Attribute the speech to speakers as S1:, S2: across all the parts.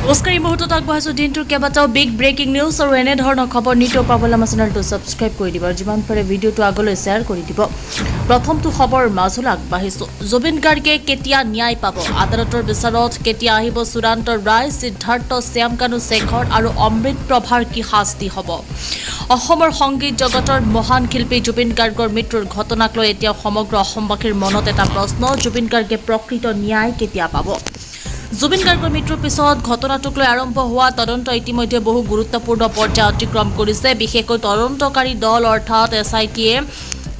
S1: নমস্কাৰ, এই মুহূৰ্তত আগবঢ়াইছোঁ দিনটোৰ কেইবাটাও বিগ ব্ৰেকিং নিউজ আৰু এনেধৰণৰ খবৰ নিতৌ পাবলৈ আমাৰ চেনেলটো ছাবস্ক্ৰাইব কৰি দিব আৰু যিমান পাৰে ভিডিঅ'টো আগলৈ শ্বেয়াৰ কৰি দিব। প্ৰথমটো খবৰ মাজলৈ আগবাঢ়িছোঁ। জুবিন গাৰ্গে কেতিয়া ন্যায় পাব? আদালতৰ বিচাৰত কেতিয়া আহিব চূড়ান্ত ৰায়? সিদ্ধাৰ্থ, শ্যামকানু শেখৰ আৰু অমৃত প্ৰভাৰ কি শাস্তি হ'ব? অসমৰ সংগীত জগতৰ মহান শিল্পী জুবিন গাৰ্গৰ মৃত্যুৰ ঘটনাক লৈ এতিয়াও সমগ্ৰ অসমবাসীৰ মনত এটা প্ৰশ্ন, জুবিন গাৰ্গে প্ৰকৃত ন্যায় কেতিয়া পাব? জুবিন গাৰ্গৰ মৃত্যুৰ পিছত ঘটনাটোক লৈ আৰম্ভ হোৱা তদন্ত ইতিমধ্যে বহু গুৰুত্বপূৰ্ণ পৰ্যায় অতিক্ৰম কৰিছে। বিশেষকৈ তদন্তকাৰী দল অৰ্থাৎ এছআইটিয়ে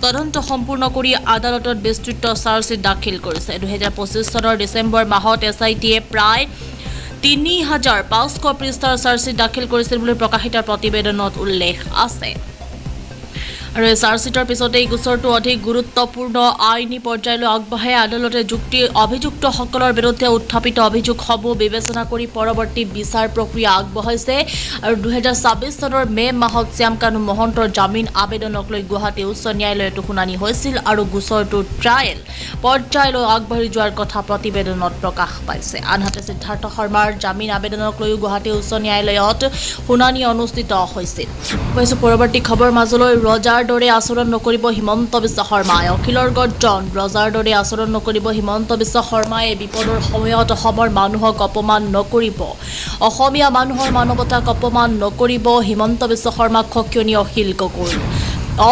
S1: তদন্ত সম্পূৰ্ণ কৰি আদালতত বিস্তৃত চাৰ্জশ্বীট দাখিল কৰিছে। 2025 চনৰ ডিচেম্বৰ মাহত এছআইটিয়ে প্ৰায় 3500 পৃষ্ঠাৰ চাৰ্জশ্বীট দাখিল কৰিছিল বুলি প্ৰকাশিত প্ৰতিবেদনত উল্লেখ আছে। আৰু এই চাৰ্জশ্বীটৰ পিছতে এই গোচৰটো অধিক গুৰুত্বপূৰ্ণ আইনী পৰ্যায়লৈ আগবাঢ়ে। আদালতে যুক্তি অভিযুক্তসকলৰ বিৰুদ্ধে উত্থাপিত অভিযোগসমূহ বিবেচনা কৰি পৰৱৰ্তী বিচাৰ প্ৰক্ৰিয়া আগবঢ়াইছে। আৰু 2026 চনৰ মে' মাহত শ্যামকানু মহন্তৰ জামিন আবেদনক লৈ গুৱাহাটী উচ্চ ন্যায়ালয়তো শুনানি হৈছিল আৰু গোচৰটো ট্ৰায়েল পৰ্যায়লৈ আগবাঢ়ি যোৱাৰ কথা প্ৰতিবেদনত প্ৰকাশ পাইছে। আনহাতে সিদ্ধাৰ্থ শৰ্মাৰ জামিন আবেদনক লৈও গুৱাহাটী উচ্চ ন্যায়ালয়ত শুনানি অনুষ্ঠিত হৈছিল। কৈছোঁ পৰৱৰ্তী খবৰ মাজলৈ। ৰজাৰ দৰে আচৰণ নকৰিব হিমন্ত বিশ্ব শৰ্মাই, অখিলৰ গৰ্জন। ৰজাৰ দৰে আচৰণ নকৰিব হিমন্ত বিশ্ব শৰ্মাই। বিপদৰ সময়ত অসমৰ মানুহক অপমান নকৰিব, অসমীয়া মানুহৰ মানৱতাক অপমান নকৰিব, হিমন্ত বিশ্ব শৰ্মাক সকিয়নি অখিল গগৈ।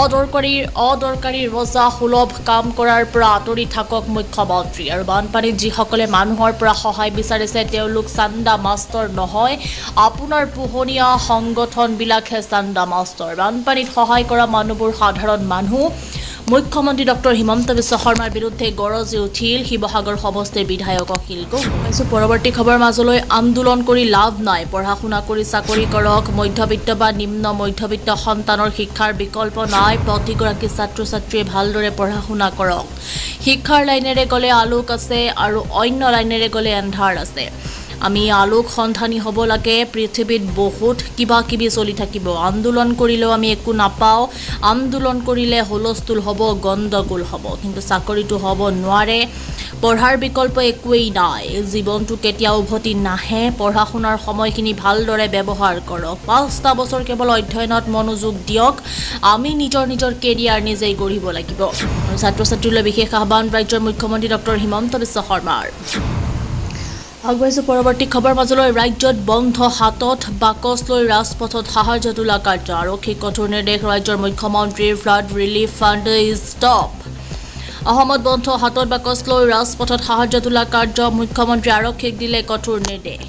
S1: অদৰকাৰী অদৰকাৰী ৰজা সুলভ কাম কৰাৰ পৰা আঁতৰি থাকক মুখ্যমন্ত্ৰী। আৰু বানপানীত যিসকলে মানুহৰ পৰা সহায় বিচাৰিছে, তেওঁলোক চান্দা মাষ্টৰ নহয়, আপোনাৰ পোহনীয়া সংগঠনবিলাকহে চান্দা মাষ্টৰ। বানপানীত সহায় কৰা মানুহবোৰ সাধাৰণ মানুহ। মুখ্যমন্ত্ৰী ডক্টৰ হিমন্ত বিশ্ব শৰ্মাৰ বিৰুদ্ধে গৰজি উঠিল শিৱসাগৰ সমষ্টিৰ বিধায়ক অখিল গগৈ। পৰৱৰ্তী খবৰ মাজলৈ। আন্দোলন কৰি লাভ নাই, পঢ়া শুনা কৰি চাকৰি কৰক। মধ্যবিত্ত বা নিম্ন মধ্যবিত্ত সন্তানৰ শিক্ষাৰ বিকল্প নাই। প্ৰতিগৰাকী ছাত্ৰ ছাত্ৰীয়ে ভালদৰে পঢ়া শুনা কৰক। শিক্ষাৰ লাইনেৰে গ'লে আলোক আছে আৰু অন্য লাইনেৰে গ'লে এন্ধাৰ আছে। আমি আলোক সন্ধানী হ'ব লাগে। পৃথিৱীত বহুত কিবা কিবি চলি থাকিব। আন্দোলন কৰিলেও আমি একো নাপাওঁ। আন্দোলন কৰিলে হুলস্থুল হ'ব, গণ্ডগোল হ'ব, কিন্তু চাকৰিটো হ'ব নোৱাৰে। পঢ়াৰ বিকল্প একোৱেই নাই। জীৱনটো কেতিয়াও উভতি নাহে। পঢ়া শুনাৰ সময়খিনি ভালদৰে ব্যৱহাৰ কৰক। 5টা বছৰ কেৱল অধ্যয়নত মনোযোগ দিয়ক। আমি নিজৰ নিজৰ কেৰিয়াৰ নিজেই গঢ়িব লাগিব। আৰু ছাত্ৰ ছাত্ৰীলৈ বিশেষ আহ্বান ৰাজ্যৰ মুখ্যমন্ত্ৰী ডক্টৰ হিমন্ত বিশ্ব শৰ্মাৰ। আগবাঢ়িছোঁ পৰৱৰ্তী খবৰ মাজলৈ। ৰাজ্যত বন্ধ হাতত বাকচ লৈ ৰাজপথত সাহায্য তোলা কাৰ্য। আৰক্ষীক কঠোৰ নিৰ্দেশ ৰাজ্যৰ মুখ্যমন্ত্ৰীৰ। Flood relief fund is stop. অসমত বন্ধ হাতত বাকচ লৈ ৰাজপথত সাহায্য তোলা কাৰ্য। মুখ্যমন্ত্ৰী আৰক্ষীক দিলে কঠোৰ নিৰ্দেশ।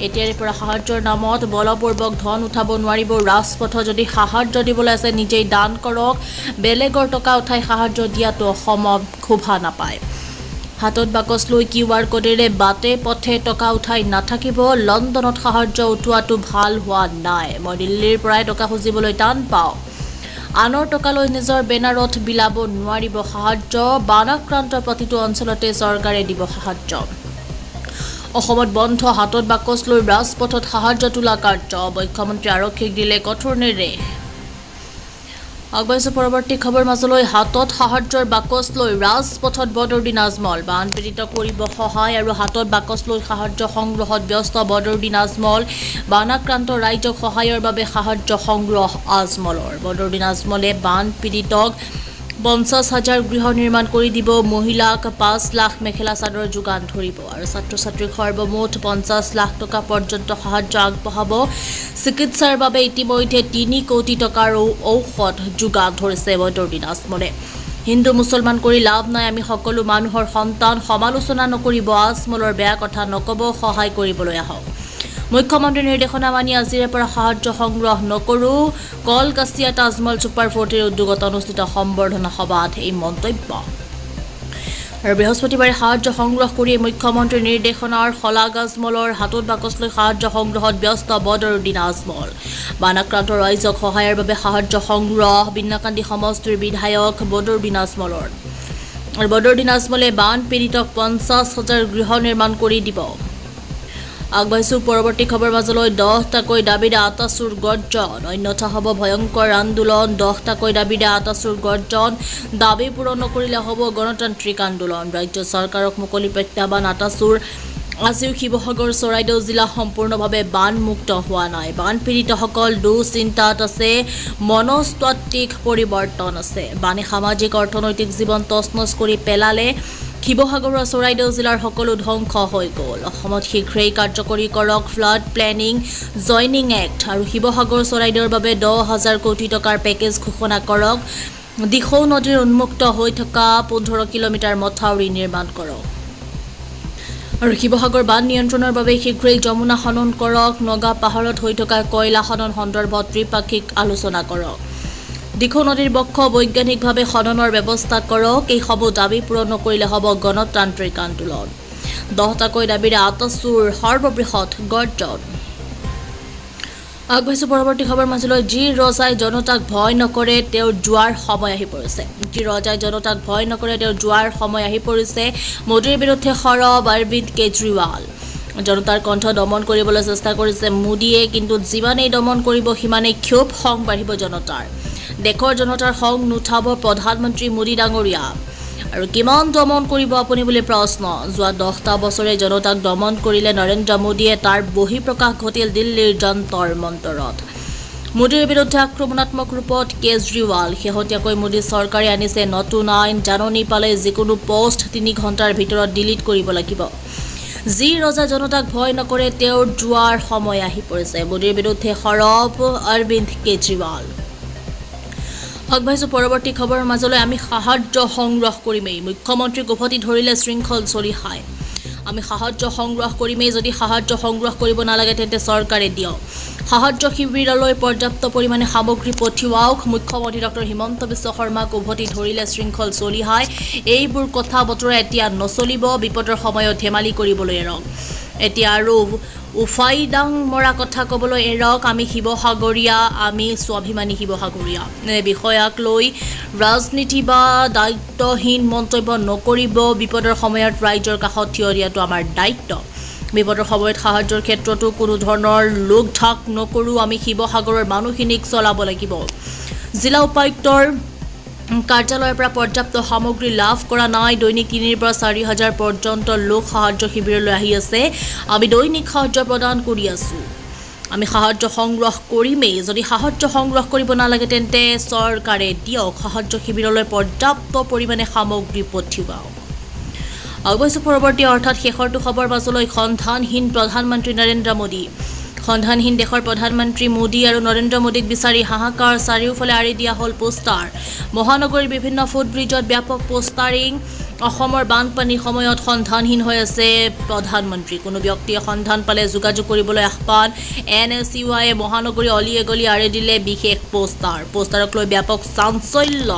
S1: এতিয়াৰে পৰা সাহায্যৰ নামত বলপূৰ্বক ধন উঠাব নোৱাৰিব ৰাজপথত। যদি সাহায্য দিবলৈ আছে, নিজেই দান কৰক। বেলেগৰ টকা উঠাই সাহায্য দিয়াটো অসমত শোভা নাপায়। হাতত বাকচ লৈ কিউআৰ কোডেৰে বাটে পথে টকা উঠাই নাথাকিব। লণ্ডনত সাহায্য উঠোৱাটো ভাল হোৱা নাই। মই দিল্লীৰ পৰাই টকা খুজিবলৈ টান পাওঁ। আনৰ টকা লৈ নিজৰ বেনাৰত বিলাব নোৱাৰিব সাহায্য। বানাক্ৰান্ত প্ৰতিটো অঞ্চলতে চৰকাৰে দিব সাহায্য। অসমত বন্ধ হাতত বাকচ লৈ ৰাজপথত সাহায্য তোলা কাৰ্য। মুখ্যমন্ত্ৰী আৰক্ষীক দিলে কঠোৰ নিৰ্দেশ। আগবাঢ়িছোঁ পৰৱৰ্তী খবৰ মাজলৈ। হাতত সাহায্যৰ বাকচ লৈ ৰাজপথত বদৰুদ্দিন আজমল। বানপীড়িতক কৰিব সহায় আৰু হাতত বাকচ লৈ সাহায্য সংগ্ৰহত ব্যস্ত বদৰুদ্দিন আজমল। বানাক্ৰান্ত ৰাইজক সহায়ৰ বাবে সাহায্য সংগ্ৰহ আজমলৰ। বদৰুদ্দিন আজমলে বানপীড়িতক 50,000 গৃহ নিৰ্মাণ কৰি দিব, মহিলাক 5 লাখ মেখেলা চাদৰ যোগান ধৰিব আৰু ছাত্ৰ ছাত্ৰীক সৰ্বমুঠ 50 লাখ টকা পৰ্যন্ত সাহায্য আগবঢ়াব। চিকিৎসাৰ বাবে ইতিমধ্যে 3 কোটি টকাৰ ঔষধ যোগান ধৰিছে বদৰুদ্দিন আজমলে। হিন্দু মুছলমান কৰি লাভ নাই, আমি সকলো মানুহৰ সন্তান। সমালোচনা নকৰিব, আজমলৰ বেয়া কথা নক'ব, সহায় কৰিবলৈ আহক। মুখ্যমন্ত্ৰীৰ নিৰ্দেশনা মানি আজিৰে পৰা সাহায্য সংগ্ৰহ নকৰোঁ। কলগাছিয়াত আজমল ছুপাৰ ফৰ্টিৰ উদ্যোগত অনুষ্ঠিত সম্বৰ্ধনা সভাত এই মন্তব্য। আৰু বৃহস্পতিবাৰে সাহায্য সংগ্ৰহ কৰি মুখ্যমন্ত্ৰীৰ নিৰ্দেশনাৰ শলাগ আজমলৰ। হাতত বাকচ লৈ সাহায্য সংগ্ৰহত ব্যস্ত বদৰুদ্দিন আজমল। বানাক্ৰান্ত ৰাইজক সহায়ৰ বাবে সাহায্য সংগ্ৰহ বিন্নাকান্দি সমষ্টিৰ বিধায়ক বদৰুদ্দিন আজমলৰ। আৰু বদৰুদ্দিন আজমলে বানপীড়িতক 50,000 গৃহ নিৰ্মাণ কৰি দিব। আগবাঢ়িছোঁ পৰৱৰ্তী খবৰ মাজলৈ। 10টাকৈ দাবীৰে আটাছুৰ গৰ্জন, অন্যথা হ'ব ভয়ংকৰ আন্দোলন। 10টাকৈ দাবীৰে আটাছুৰ গৰ্জন, দাবী পূৰণ নকৰিলে হ'ব গণতান্ত্ৰিক আন্দোলন। ৰাজ্য চৰকাৰক মুকলি প্ৰত্যাহ্বান আটাছুৰ। আজিও শিৱসাগৰ, চৰাইদেউ জিলা সম্পূৰ্ণভাৱে বানমুক্ত হোৱা নাই। বানপীড়িতসকল দুশ্চিন্তাত আছে, মনস্তাত্ত্বিক পৰিৱৰ্তন আছে। বানে সামাজিক, অৰ্থনৈতিক জীৱন তছনছ কৰি পেলালে। শিৱসাগৰ আৰু চৰাইদেউ জিলাৰ সকলো ধ্বংস হৈ গ'ল। অসমত শীঘ্ৰেই কাৰ্যকৰী কৰক ফ্লাড প্লেনিং জইনিং এক্ট আৰু শিৱসাগৰ, চৰাইদেউৰ বাবে 10,000 কোটি টকাৰ পেকেজ ঘোষণা কৰক। দিখৌ নদীৰ উন্মুক্ত হৈ থকা 15 কিলোমিটাৰ মথাউৰি নিৰ্মাণ কৰক আৰু শিৱসাগৰ বান নিয়ন্ত্ৰণৰ বাবে শীঘ্ৰেই যমুনা খনন কৰক। নগা পাহাৰত হৈ থকা কয়লা খনন সন্দৰ্ভত ত্ৰিপাক্ষিক আলোচনা কৰক। দিখৌ নদীৰ বক্ষ বৈজ্ঞানিকভাৱে খননৰ ব্যৱস্থা কৰক। এইসমূহ দাবী পূৰণ নকৰিলে হ'ব গণতান্ত্ৰিক আন্দোলন। 10টাকৈ দাবীৰে আটাছুৰ সৰ্ববৃহৎ গৰ্জন। আগবাঢ়িছোঁ পৰৱৰ্তী খবৰ মাজলৈ। যি ৰজাই জনতাক ভয় নকৰে, তেওঁৰ যোৱাৰ সময় আহি পৰিছে। যি ৰজাই জনতাক ভয় নকৰে, তেওঁৰ যোৱাৰ সময় আহি পৰিছে। মোদীৰ বিৰুদ্ধে সৰব অৰবিন্দ কেজৰিৱাল। জনতাৰ কণ্ঠ দমন কৰিবলৈ চেষ্টা কৰিছে মোদীয়ে, কিন্তু যিমানেই দমন কৰিব, সিমানেই ক্ষোভ, খং বাঢ়িব জনতাৰ। দেশৰ জনতাৰ খং নুঠাব প্ৰধানমন্ত্ৰী মোদী ডাঙৰীয়া। আৰু কিমান দমন কৰিব আপুনি বুলি প্ৰশ্ন। যোৱা 10টা বছৰে জনতাক দমন কৰিলে নৰেন্দ্ৰ মোদীয়ে, তাৰ বহিঃপ্ৰকাশ ঘটিল দিল্লীৰ যন্তৰ মন্তৰত। মোদীৰ বিৰুদ্ধে আক্ৰমণাত্মক ৰূপত কেজৰিৱাল। শেহতীয়াকৈ মোদী চৰকাৰে আনিছে নতুন আইন। জাননী পালে যিকোনো পষ্ট 3 ঘণ্টাৰ ভিতৰত ডিলিট কৰিব লাগিব। যি ৰজা জনতাক ভয় নকৰে, তেওঁৰ যোৱাৰ সময় আহি পৰিছে। মোদীৰ বিৰুদ্ধে সৰব অৰবিন্দ কেজৰিৱাল। আগবাঢ়িছোঁ পৰৱৰ্তী খবৰৰ মাজলৈ। আমি সাহায্য সংগ্ৰহ কৰিমেই, মুখ্যমন্ত্ৰীক উভতি ধৰিলে শৃংখল চলিহাই। আমি সাহায্য সংগ্ৰহ কৰিমেই। যদি সাহায্য সংগ্ৰহ কৰিব নালাগে, তেন্তে চৰকাৰে দিয়ক। সাহায্য শিবিৰলৈ পৰ্যাপ্ত পৰিমাণে সামগ্ৰী পঠিয়াওক, মুখ্যমন্ত্ৰী ডক্টৰ হিমন্ত বিশ্ব শৰ্মাক উভতি ধৰিলে শৃংখল চলিহাই। এইবোৰ কথা বতৰা এতিয়া নচলিব। বিপদৰ সময়ত ধেমালি কৰিবলৈ এৰক। এতিয়া আৰু উফাইদাং মৰা কথা ক'বলৈ এৰক। আমি শিৱসাগৰীয়া, আমি স্বাভিমানী শিৱসাগৰীয়া। এই বিষয়াক লৈ ৰাজনীতি বা দায়িত্বহীন মন্তব্য নকৰিব। বিপদৰ সময়ত ৰাইজৰ কাষত থিয় দিয়াটো আমাৰ দায়িত্ব। বিপদৰ সময়ত সাহায্যৰ ক্ষেত্ৰতো কোনো ধৰণৰ লোক ঢাক নকৰোঁ। আমি শিৱসাগৰৰ মানুহখিনিক চলাব লাগিব। জিলা উপায়ুক্তৰ কাৰ্যালয়ৰ পৰা পৰ্যাপ্ত সামগ্ৰী লাভ কৰা নাই। দৈনিক 3ৰ পৰা 4 হাজাৰ পৰ্যন্ত লোক সাহায্য শিবিৰলৈ আহি আছে। আমি দৈনিক সাহায্য প্ৰদান কৰি আছোঁ। আমি সাহায্য সংগ্ৰহ কৰিমেই। যদি সাহায্য সংগ্ৰহ কৰিব নালাগে, তেন্তে চৰকাৰে দিয়ক। সাহায্য শিবিৰলৈ পৰ্যাপ্ত পৰিমাণে সামগ্ৰী পঠিয়াওক। অৱশ্যে পৰৱৰ্তী অৰ্থাৎ শেষৰটো খবৰ মাজলৈ। সন্ধানহীন প্ৰধানমন্ত্ৰী নৰেন্দ্ৰ মোদী। সন্ধানহীন দেশৰ প্ৰধানমন্ত্ৰী মোদী আৰু নৰেন্দ্ৰ মোদীক বিচাৰি হাহাকাৰ। চাৰিওফালে আঁৰি দিয়া হ'ল পোষ্টাৰ। মহানগৰীৰ বিভিন্ন ফুটব্ৰিজত ব্যাপক পোষ্টাৰিং। অসমৰ বানপানীৰ সময়ত সন্ধানহীন হৈ আছে প্ৰধানমন্ত্ৰী। কোনো ব্যক্তিয়ে সন্ধান পালে যোগাযোগ কৰিবলৈ আহ্বান। এনএছইউআইয়ে মহানগৰী অলিয়ে গলিয়ে আঁৰি দিলে বিশেষ পোষ্টাৰ। পোষ্টাৰক লৈ ব্যাপক চাঞ্চল্য।